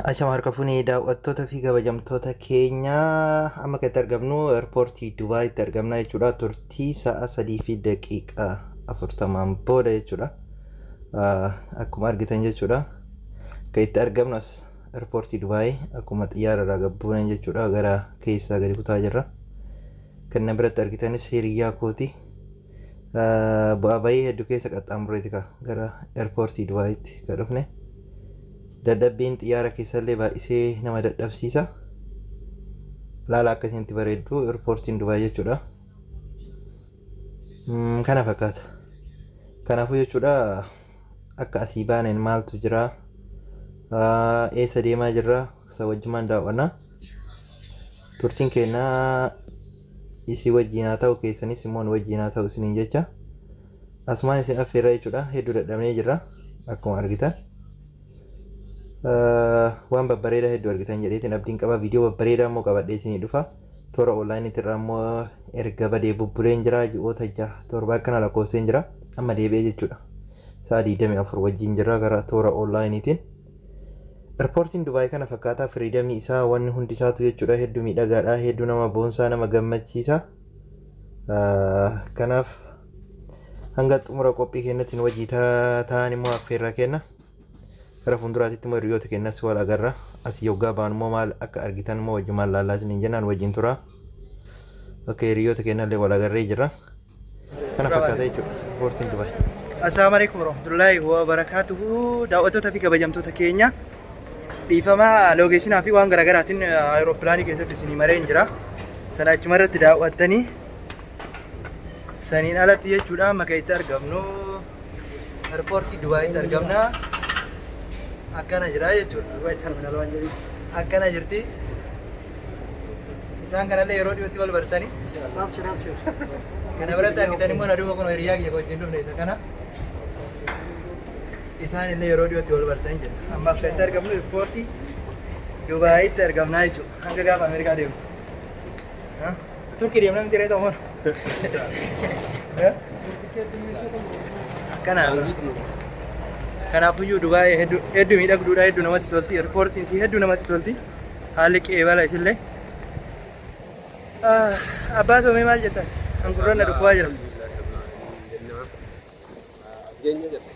Ashama harka fuunee daawwattoota fi kabajamtoota keenya, amma kan itti argamnu eerpoortii Dubaayitti argamna jechuudha. Turtii sa'a 3:40n booda jechuudha. Akkuma argitan jechuudha. Kan itti argamnu as eerpoortii Dubaay akkuma xiyyaara irraa gabbuunen jechuudha, gara keessaa gadi kutaa jirra. Kan na biratti argitanis hiriyyaa kooti. Bu'aa bayii hedduu keessa qaxxaamureeti gara eerpoortii Dubaayitti kan dhufne. Dadhabbiin xiyyaara keessallee baay'isee nama dadhabsiisa. Laala akka isinitti bareeddu eerpoortiin Dubaay jechuudha. Kana fakkaata. Kanaafuu jechuudha, akka asii baaneen maaltu jira? Eessa deemaa jirra? Isa wajjumaan daawwanna. Turtiin keenya isii wajjin haa ta'u, keessanis immoo nu wajjin haa ta'u isiniin jecha. Asumaan isin affeerra jechuudha. Hedduu dadhabnee jirra akkuma argitan. Waan babbareedaa hedduu argitan jedheetiin abdiin qaba. Viidiyoo babbareedaa immoo qabadhee isinii dhufa. Toora onlaayiniitti irraa immoo erga badee bubbuleen jira, ji'oota 6 7 akkana lakkoofseen jira. Amma deebi'ee jechuudha. Sa'a 24 wajjin jira gara toora onlaayiniitiin. Eerpoortiin Dubaay kana fakkaataa, freedomii isaa wanni hundi isaatu jechuudha, hedduu miidhagaadha, hedduu nama boonsaa, nama gammachiisa. Kanaaf hanga xumura qophii keenyatti nu wajjii ta'an immoo affeerraa kenna. Gara fuulduraatitti immoo hiriyoota keenyas wal agarra. Asii yoggaa baanu immoo maal akka argitan immoo wajjumaan laallaa isiniin jennaan, wajjin tura. Okay, hiriyoota keenyallee wal agarree jirra. Kana fakkaata jechuudha eerpoortiin Dubaay. Assalaamu alaikum warahmatullahi wabarakatuhu. Daawwattoota fi kabajamtoota keenya, dhiifama locationaa fi waan garaagaraatiin aeroplaanii keessatti isinii maree hin jira. Sana achuma irratti daawwattanii saniin alatti jechuudha, amma kan itti argamnu airpoortii Dubaayitti argamna. Akkana jira jechuudha. Akkana jirti. Isaan kanallee yeroo dhiyootti wal bartanii. Kana biratti argitan immoo na duuba kun hiriyaa kiyya wajjin dhufne isa kana. Isaan illee yeroo dhiyootti wal bartan jedha. Ammaaf kan itti argamnu airpoortii Dubaayitti argamnaa jechuudha. Hanga gaafa Ameerikaa deemnu. Turkii deemna miti reeta moo? Akkana. Kanaafuyyuu Dubaay hedduu hedduu miidhagduudha, hedduu namatti tolti. Airpoortiin isii hedduu namatti tolti. Haalli qeebala isillee. Abbaa Soomee, maal jettan? Kan gurra na dhukkubaa jira. As geenye jette.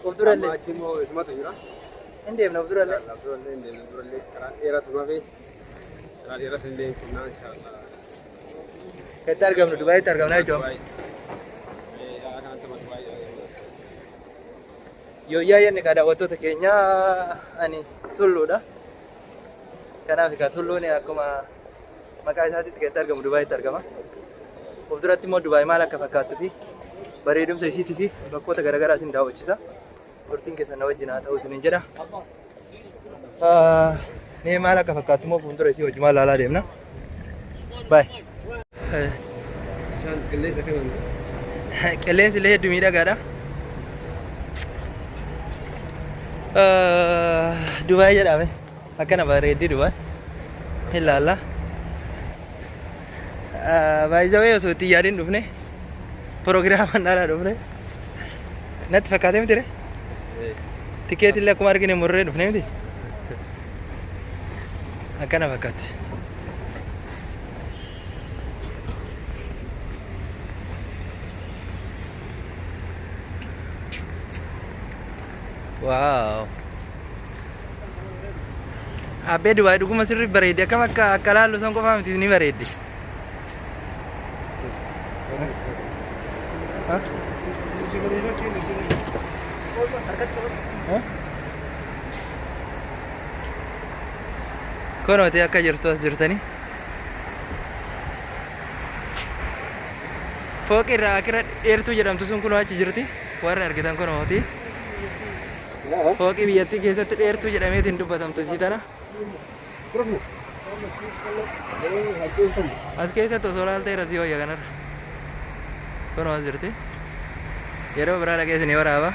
Of durallee. Amma achi immoo isumatu jira. Hin deemna of durallee. Inshallah durallee hin deemna, durallee karaa dheeratu hafe. Karaa dheeratu hin deemna inshallah. Kan itti argamnu Dubaayitti argamna jechuudha. Kanatti Dubaay. Yooyyaa jenne kaa daawwattoota keenya, ani Tulluudha. Kanaaf egaa Tulluun akkuma maqaa isaatitti kan itti argamu Dubaayitti argama. Of duratti immoo Dubaay maal akka fakkaattuu fi bareedumsa isiitii fi bakkoota garaagaraa isin daawwachiisa. Turtiin keessan na wajjin haa ta'u isiniin jedha. Mee maal akka fakkaattu immoo fuuldura isii wajjumaan ilaalaa deemna. Baay. Bishaan qilleensa kanaan. Qilleensi illee hedduu miidhagaadha. Dubaay jedhame. Akkana bareeddi Dubaay. Hin laalla. Baay'isawee osoo itti yaadin dhufne, pirogiraamaan dhalaa dhufne. Natti fakkaatee miti ree? Tikeetii illee akkuma argine murree dhufne miti. Akkana fakkaatti. Wow. Abbee, Dubaay dhuguma sirri bareeddi. Akkam akka laallu san qofaa miti, ni bareeddi. Ha? Ha? Kunooti akka jirtu as jirtanii. Fooqi irraa akira dheertuu jedhamtu sun kunoo achi jirti. Warri argitan kunooti. Fooqii biyyattii keessatti dheertuu jedhameetiin dubbatamtu isii tana. As keessatti osoo laaltee rasii wayya kanarra. Kunoo as jirti. Yeroo biraa dhaqee isinii waraaba.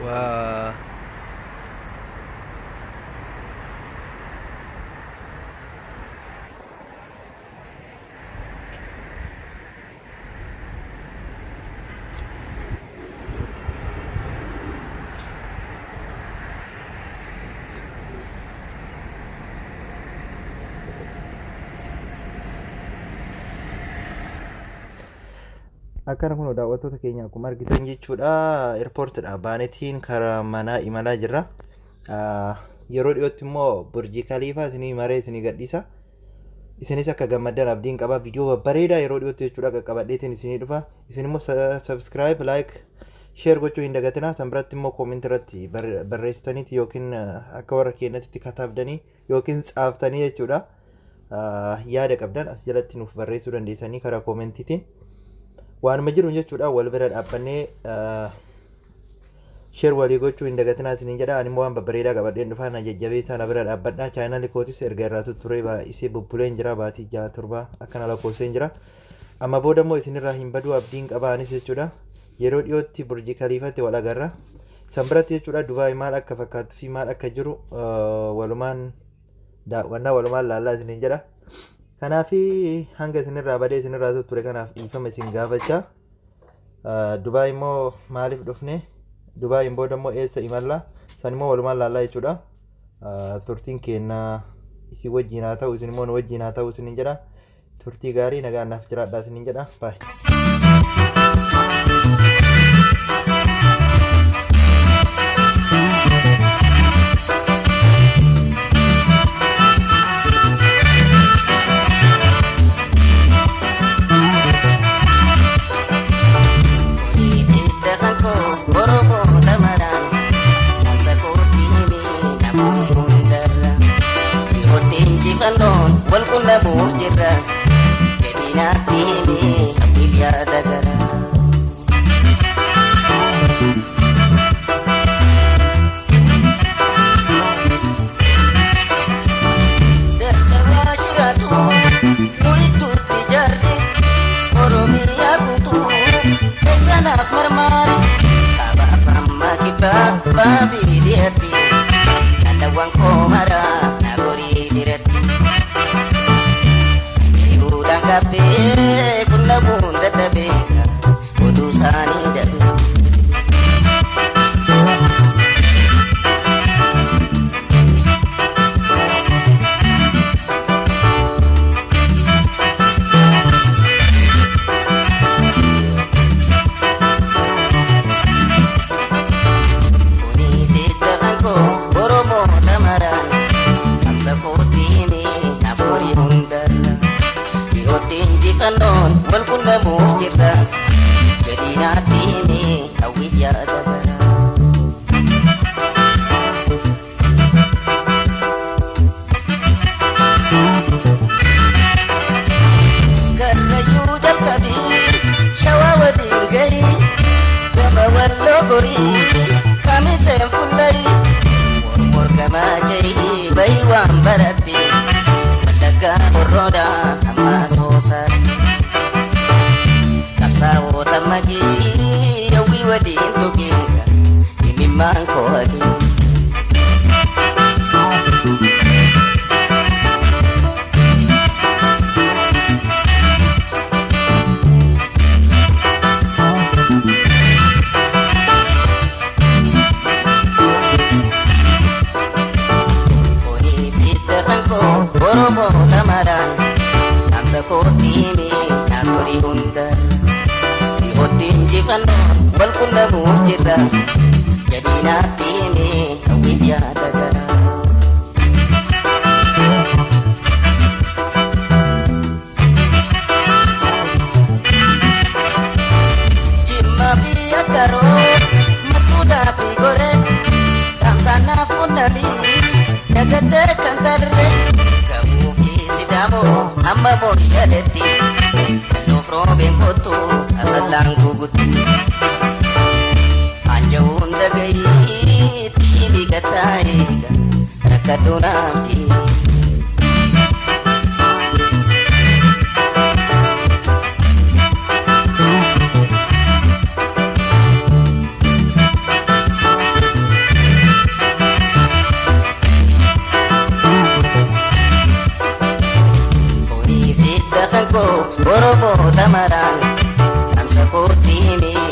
Waa. Akkana kun daawwattoota keenya akkuma argitan jechuudha airportidha baanetiin karaa manaa imalaa jirra. Yeroo dhiyootti immoo Burji Kaliifaa isinii maree isinii gadhiisa. Isinis akka gammaddan abdiin qaba. Viidiyoo babbareedaa yeroo dhiyootti jechuudha qaqqabadheetiin isinii dhufa. Isin immoo subscribe, like, share gochuu hin dagatinaa. San biratti immoo comment irratti barreessitaniiti yookiin akka warra keenyatti katabdanii yookiin tsaaftanii jechuudha. Yaada qabdan as jalatti nuuf barreessuu dandeessanii karaa commentiitiin. Waanuma jiru jechuudha wal bira dhaabbannee share walii gochuu hin dagatinaa isiniin jedha. Ani immoo waan babbareedaa qabadheen dhufaa, na jajjabeessaa, na bira dhaabbadhaa. Channelli kootis erga irraa tutturee baay'isee bubbuleen jira, baatii 6 7 akkana lakkoofseen jira. Amma booda immoo isinirraa hin baduu abdiin qaba anis jechuudha. Yeroo dhiyootti Burji Kaliifatti wal agarra. San biratti jechuudha Dubaay maal akka fakkaattuu fi maal akka jiru walumaan daawwannaa, walumaan laallaa isiniin jedha. Kanaafi hanga isinirraa badee isinirraa tutture kanaaf dhiifama isin gaafachaa. Dubaay immoo maaliif dhufne? Dubaayin booda immoo eessa imalla? San immoo walumaan laallaa jechuudha. Turtiin keenya isin wajjin haa ta'u, isin immoo nu wajjin haa ta'u isiniin jedha. Turtii gaarii, nagaan naaf jiraadhaa isiniin jedha. Baay'ee. Injifannoon wal quunnamuuf jirra jedhinaatti himi hawwiif yaada gara. Dadhabaa shiraatu nu idduutti jarri Oromiyaa guutuu keessanaaf marmaari kabaaf amma kibbaa baabii dhiyaatti jaalawwan koo maraa na gorii biratti. Deebuudhaan gabbee qunnamuun dadhabee oduu isaanii dabee. Kuni fidda kan koo Oromoota maraan Kamsa kootti himi naaf horii hundarra dhiyootti injifannoon wal quunnamuuf jirra jedhinaatti himi hawwiif yaada bara. Karrayyuu jalqabii shawaa waliin gahii gama walloo gorii kamiseen fullayi mormor gamaa jahii bahi waan baratti wallaggaa horroodha amma soosaatti. Qabsaa'oota magii hawwii waliin tuqiinga himimmaan koo haqii. Foonii fidda kan koo Oromoota maraan dhaamsa kootti himi naaf horii hundarra dhiyootti injifannoon wal quunnamuuf jirra jedhinaatti himi hawwiif yaada gara. Jimmaa fi Aggaaroo Mattuudhaa fi Goree dhaamsaan naaf qunnamii dagattee kan tarree Gabuu fi Sidaamoo hamma Mooyyaleetti Qalloof roobeen kottu asallaan gugutti. Anja'uun dhagayiitti himi gattaa eega. Harkadhu naaf jee. Foonii fi dafan koo Oromoota maraan dhaamsa kootti himi.